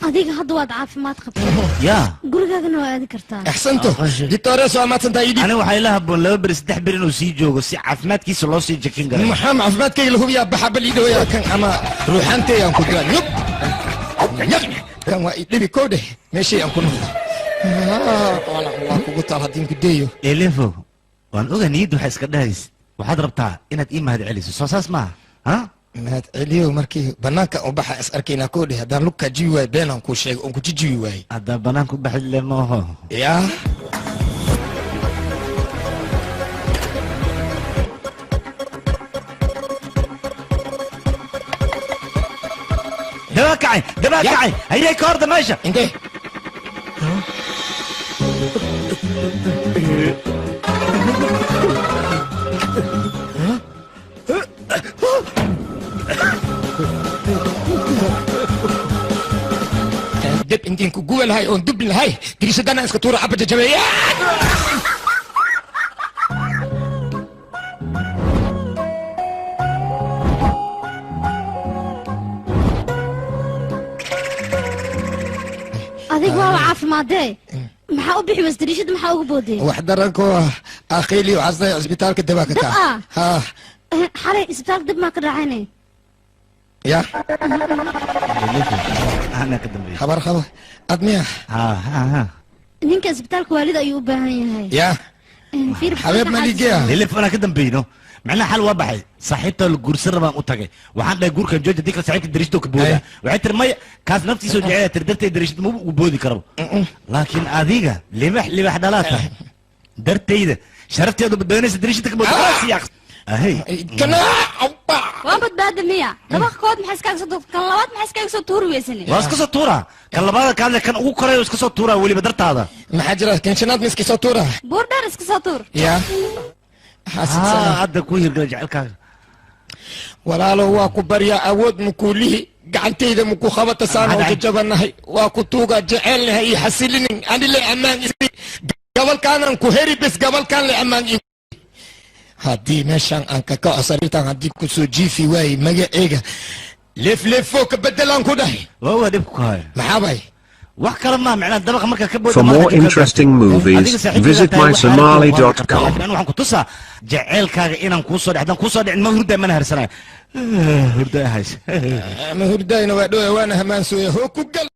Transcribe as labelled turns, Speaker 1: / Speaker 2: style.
Speaker 1: Adiga hadda waad caafimaad qabtaa.
Speaker 2: Yaa.
Speaker 1: Gurigaagana waa aadi kartaa.
Speaker 3: Axsanto, doctores, waa mahadsantahay idhi.
Speaker 2: Ani waxay la habboon 2 beri, 3 beri inuu sii joogo si caafimaadkiisa loo sii jakin garayo.
Speaker 3: Maxaa caafimaadkayga la hubiyaa? Baxa bal ii dhaweeya kan ama ruuxaantay aan ku dila. Yub yab, kan waa idhibi kowdhe, meeshay aan ku noqdo waa kugu taal haddii ku deeyo.
Speaker 2: Elefo, waan oga niyadda waxay iska dhahaysa, waxaad rabtaa inaad ii mahad celiso, soo saas maaha, ha?
Speaker 3: Mahad celiyo markii banaanka u baxa is arkaynaa kowdhe. Haddaan lugkaa jibi waayo, beenaan kuu sheegay oon ku jijibi waayey.
Speaker 2: Haddaa banaanka u baxid le maaho.
Speaker 3: Yaa.
Speaker 2: Dabaa kacay, dabaa kacay, hayay ka horda meesha.
Speaker 3: Intee? Deb intiin ku guba lahay oon dubi lahay, diriishadana iska tuura abba jajabeeya.
Speaker 1: Adiga waaba caafimaadee, maxaa u bixi weyse dariishada? Maxaa ugu boodee?
Speaker 3: Wax daranko akhiiliyo casday cisbitaalka dabaa ka
Speaker 1: Dab
Speaker 3: kaa
Speaker 1: ah?
Speaker 3: Ha.
Speaker 1: Xalay isbitaalka dab maa ka dhacayne?
Speaker 3: Ya.
Speaker 2: Anaa ka dambeeyay.
Speaker 3: Habar qaba ad miya?
Speaker 2: Ha ha ha.
Speaker 1: Ninka isbitaalka waalid ayuu u baahan yahay.
Speaker 3: Ya.
Speaker 1: Fiir.
Speaker 3: Xabeeb maligeya.
Speaker 2: Elef, anaa ka dambeeyno, macnaha xal waa baxay. Saaxiibta la guursan rabaan u tagay, waxaan dhahay guurkan jooja, dii kale saaxiibka dariishadoo ka booda. Waxay tiri maya, kaas naftiisoo jecel tiri, darteed dariishada maba ugu boodi karabo. Laakiin adiga libax libax dhalaa tahay, dartayda sharafteedu badbaadinaysa, dariishada ka booda khalaas yaa ahay.
Speaker 3: Kana.
Speaker 4: Waa badbaada miya? Dabaqa kood maxaa iskaaga soo tuur? Kan labaad maxaa iskaaga soo tuuri weysane?
Speaker 2: Waa iska soo tuuraa kan labaada kaadle, kan ugu korayo iska soo tuuraa weliba dartaada.
Speaker 3: Maxaa jira? Kan shanaad ma iska soo tuura?
Speaker 4: Buur dheer iska soo tuur.
Speaker 3: Ya.
Speaker 2: Ah, hadda ku hirgala jecelkaaga.
Speaker 3: Walaalo, waa ku baryaa, awood makuulihi gacantayda maku qabata saan oo jajabanahay, waa ku tuuga jecelnahay iyo xasilinin ani le ammaan gabalkaanan ku heri bes, gabalkaan le ammaan ii. Haddii meeshaan aan ka kaco, sariirtaan haddii ku soo jiifi waaye, magaceyga leefleefo ka bedelaan ku dhahay.
Speaker 2: Waa dhibku ku hayo.
Speaker 3: Maxaa bay?
Speaker 2: Wax kale maa, macnaha dabaqa markaa ka booda.
Speaker 5: For more interesting movies, visit mysomali.com.
Speaker 2: Waxaan ku tusaa jaceylkaaga inaan kuu soo dhec. Haddaan kuu soo dhicin, ma hurdaa, mana harsanayo, hurdaa hays.
Speaker 3: Ma hurdayna, waa dhowa, waana hamaansooya hoo ku gal.